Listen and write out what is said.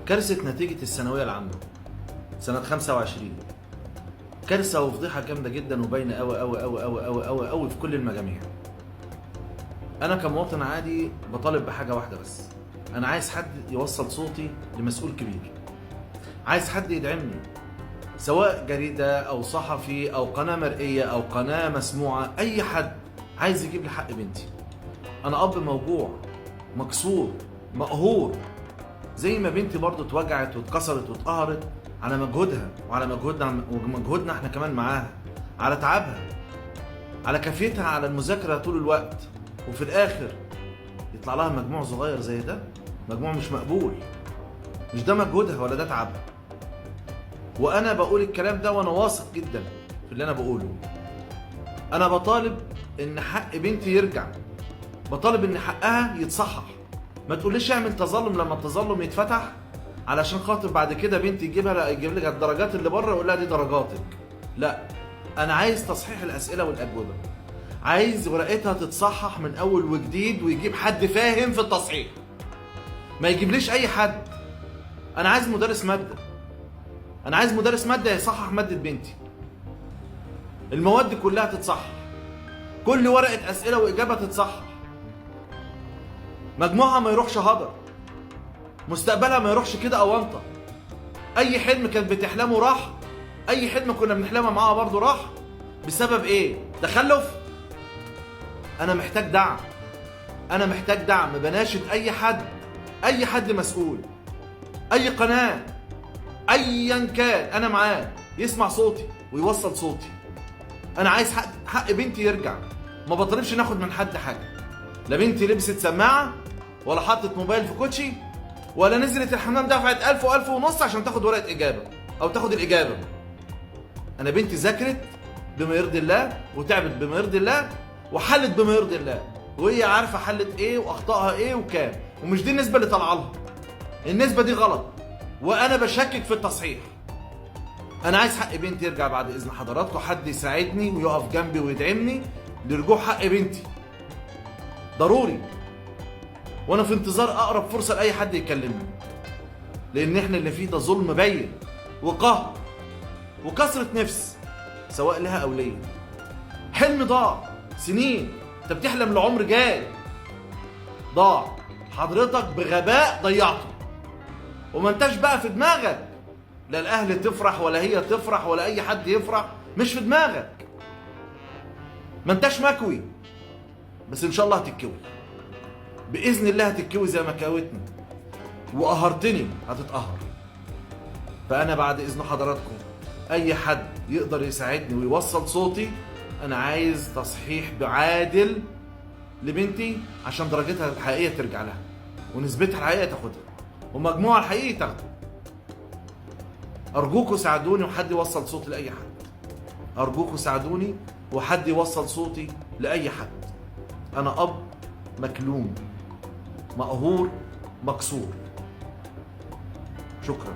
كارثة نتيجة الثانوية العامة سنة 25، كارثة وفضيحة جامدة جدا وباينة أوي أوي أوي أوي أوي أوي أوي في كل المجاميع. أنا كمواطن عادي بطالب بحاجة واحدة بس، أنا عايز حد يوصل صوتي لمسؤول كبير، عايز حد يدعمني، سواء جريدة أو صحفي أو قناة مرئية أو قناة مسموعة، أي حد عايز يجيب لي حق بنتي. أنا أب موجوع مكسور مقهور، زي ما بنتي برضو اتوجعت واتكسرت واتقهرت على مجهودها وعلى مجهودنا ومجهودنا احنا كمان معاها، على تعبها، على كفيتها، على المذاكرة طول الوقت، وفي الآخر يطلع لها مجموع صغير زي ده، مجموع مش مقبول. مش ده مجهودها ولا ده تعبها. وأنا بقول الكلام ده وأنا واثق جدا في اللي أنا بقوله. أنا بطالب إن حق بنتي يرجع، بطالب إن حقها يتصحح. ما تقوليش اعمل تظلم لما التظلم يتفتح علشان خاطر بعد كده بنتي يجيبها يجيب لك الدرجات اللي بره ويقول لها دي درجاتك. لا، انا عايز تصحيح الاسئلة والاجوبه، عايز ورقتها تتصحح من اول وجديد، ويجيب حد فاهم في التصحيح، ما يجيبليش اي حد. انا عايز مدرس مادة، انا عايز مدرس مادة يصحح مادة بنتي. المواد كلها تتصحح، كل ورقة اسئلة واجابه تتصحح، مجموعها ما يروحش هدر، مستقبلها ما يروحش كده اونطه. اي حلم كانت بتحلمه راح، اي حلم كنا بنحلمها معاها برضه راح. بسبب ايه؟ تخلف. انا محتاج دعم، انا محتاج دعم. بناشد اي حد، اي حد مسؤول، اي قناة، ايا كان، انا معاه، يسمع صوتي ويوصل صوتي. انا عايز حق بنتي يرجع. ما بطلبش ناخد من حد حاجة، لا بنتي لبست سماعه، ولا حطت موبايل في كوتشي، ولا نزلت الحمام دفعت 1000 و1500 ونص عشان تاخد ورقة اجابه او تاخد الاجابة. انا بنتي ذاكرت بما يرضي الله، وتعبت بما يرضي الله، وحلت بما يرضي الله، وهي عارفه حلت ايه واخطائها ايه وكام، ومش دي النسبة اللي طالعه لها. النسبة دي غلط، وانا بشكك في التصحيح. انا عايز حق بنتي يرجع بعد اذن حضراتكم، حد يساعدني ويقف جنبي ويدعمني لرجوع حق بنتي ضروري. وانا في انتظار اقرب فرصة لاي حد يكلمني، لان احنا اللي فيه ده ظلم بين وقهر وكسره نفس، سواء لها او ليا. حلم ضاع سنين، انت بتحلم لعمر جاي ضاع، حضرتك بغباء ضيعته. وما انتش بقى في دماغك لا الاهل تفرح ولا هي تفرح ولا اي حد يفرح، مش في دماغك، ما انتش مكوي، بس ان شاء الله هتتكوي باذن الله، هتتكوي زي ما كوتني وقهرتني هتتقهر. فانا بعد اذن حضراتكم اي حد يقدر يساعدني ويوصل صوتي، انا عايز تصحيح بعادل لبنتي عشان درجتها الحقيقية ترجع لها، ونسبتها الحقيقية تاخدها، ومجموعها الحقيقي تاخده. ارجوكوا ساعدوني وحد يوصل صوتي لاي حد، ارجوكوا ساعدوني وحد يوصل صوتي لاي حد. انا اب مكلوم مقهور مكسور. شكرا.